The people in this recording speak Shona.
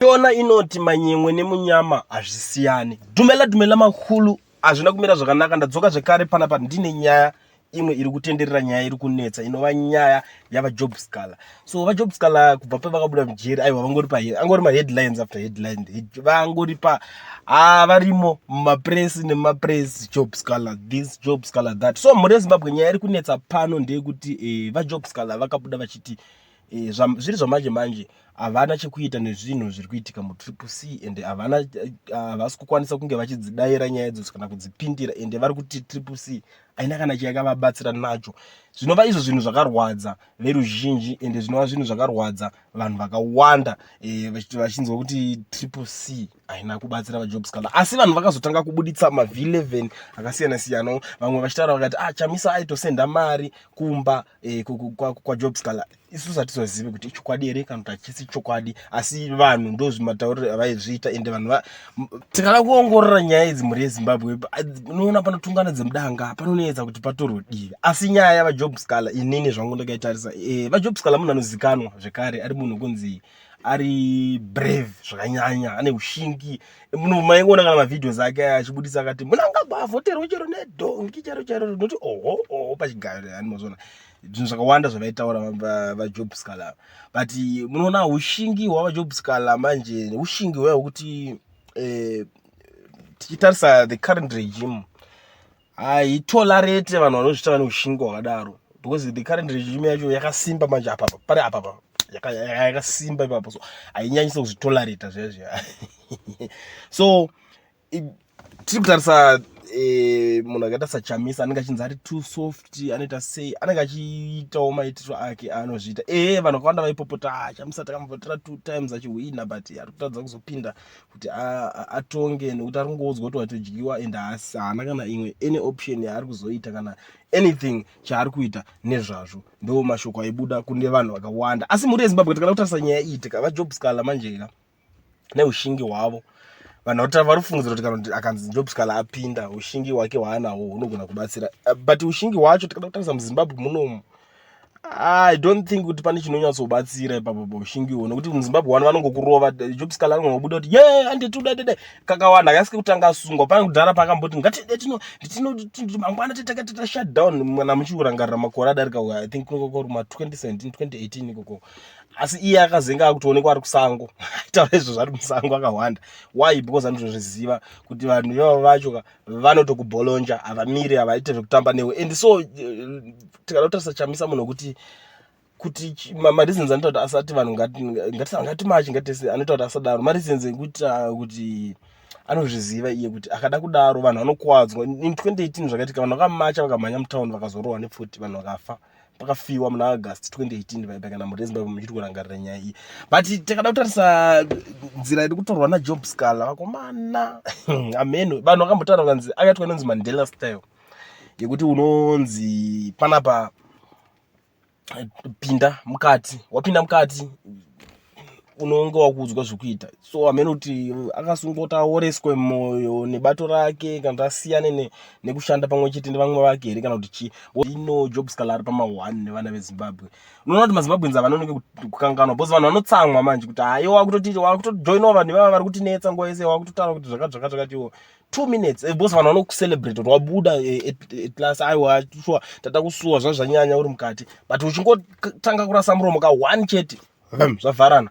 Shona inoti manyemwe nemunyama hazvisiyani. Dumela dumela makulu, hazvina kumira zvakanaka. Ndadzoka zvekare panapa ndine nyaya imwe iri kutenderera, nyaya iri kunetsa, inova nyaya yavaJob Sikhala. So vaJob Sikhala kubva pavakabuda mujeri, aiwa, vangori pa angori maheadlines after headline, vangori pa ah, varimo mumapress nemapress, Job Sikhala this, Job Sikhala that. So mhuri yeZimbabwe, nyaya iri kunetsa pano ndeyekuti vaJob Sikhala vakabuda vachiti zviri zvamanje manje havana chekuita nezvinhu zviri kuitika muTriple C, ende havana havasi kukwanisa kunge vachidzidayira nyaya idzodzo kana kudzipindira, ende vari kuti Triple C haina kana chayakavabatsira nacho, zvinova izvo zvinhu zvakarwadza veruzhinji, ende zvinova zvinhu zvakarwadza vanhu vakawanda vachinzwa kuti Triple C haina kubatsira vaJob Sikhala. Asi vanhu vakazotanga kubuditsa maV11 akasiyana siyanawo, vamwe vachitaura vakati, ah, Chamisa aitosenda mari kumba kwaJob Sikhala. Isusu hatizozivi kuti ichokwadi here kana kuti hachisi chokwadi, asi vanhu ndo zvimatauriro avaizviita. Ende vanhu tikada kuongorora nyaya idzi, mhuri yeZimbabwe, unoona panotungana dzemudanga, panonetsa kuti patorwe divi. Asi nyaya yavaJob Sikhala, inini zvangu ndakaitarisa, vaJob Sikhala munhu anozikanwa zvekare ari munhu kunzi ari brave zvakanyanya, ane ushingi. Maingoona kana mavideos ake achibudisa akati Mnangagwa avhoterwe chero nedhongi chero chero, noti oho oho pachigayo. Ani mazona zvinhu zvakawanda zvavaitaura vaJob Sikhala, but munoona ushingi hwavaJob Sikhala manje, ushingi hwaya hwekuti tichitarisa the current regime haitolerate vanhu vanozvita vane ushingi hwakadaro, because the current regime yacho yakasimba manje apapa pari apapa yakasimba ipapo, so hainyanyisa kuzvitolerata zviya zviya. So tiri kutarisa munhu akaita saChamisa anenge achinzi ari too soft, anoita sei, anenge achiitawo maitiro ake aanozviita. Ehe, vanhu vakawanda vaipopota, "Ah, Chamisa takamuvhotera two times achihwina, but ari kutadza kuzopinda kuti atonge nekuti ari kungoudzwa kuti watodyiwa," and haana kana imwe any option yaari kuzoita kana anything chaari kuita nezvazvo. Ndo mashoko aibuda kune vanhu vakawanda. Asi mhuri yeZimbabwe, tikada kutarisa nyaya iyi, tikavaJob Sikhala manjeka neushingi hwavo, vanhu vari kufungidzira kuti kana kuti akanzi Job Sikhala apinda, ushingi hwake hwaanahwo hunogona kubatsira. But ushingi hwacho, tikada kutarisa muZimbabwe munomu, I don't think kuti pane chinonyatsobatsira ipapo paushingi ihwo, nokuti muZimbabwe vanhu vanongokurova. Job Sikhala anongobuda kuti ye anditudadede kakawanda, akasike kutanga asungwa. Pane kudhara paakamboti ngatide tino mangwana titaka shut down, kana muchiurangarira makore adarika, I think kuri ma 2017 2018 ikoko. Asi iye akazenga akutoonekwa ari kusango, aitaura izvo zvari musango akawanda. Why? Because anotozviziva kuti vanhu ivavo vacho vanotokubholonja, havamiri, havaite zvekutamba newe. And so tikada kutarisa Chamisa, munhu wekuti kuti mareasons anoita kuti asati vanhu ngatimachi ngatese, anoita kuti asadaro, mareasons ekuti kuti anozviziva iye kuti akada kudaro vanhu vanokuwadzwa. In 2018 zvakaitika, vanhu vakamacha, vakamhanya mutauni, vakazorohwa nepfuti, vanhu vakafa, pakafiwa muna August 2018 paipa, kana mhuri yeZimbabwe muchiri kurangarira nyaya iyi. But tikada kutarisa nzira iri kutorwa naJob Sikhala, vakomana, ameno vanhu vakambotaura vakanzi akaitwa inonzi Mandela style, yekuti unonzi panapa pinda mukati, wapinda mukati unonge wakuudzwa zvekuita. So hameno kuti akasungwa kuti aoreswe mwoyo nebato rake kana kuti asiyane nekushanda pamwe chete nevamwe vake here kana kuti chii. Ino Job Sikhala ari pama1 nevana veZimbabwe. Unoona kuti maZimbabweans havanonoke kukanganwa, because vanhu vanotsamwa manje kuti haiwa, wakutoti wakutojoinawo vanhu ivava vari kutinetsa nguva yese, wakutotaura kuti zvakati zvakati zvakatiwo 2 minutes, because vanhu vanokucelebrate kuti wabuda at last. Aiwa, sure, tata kusuwa zvazvanyanya uri mukati, but uchingotanga kurasa muromo ka one chete, zvavharana.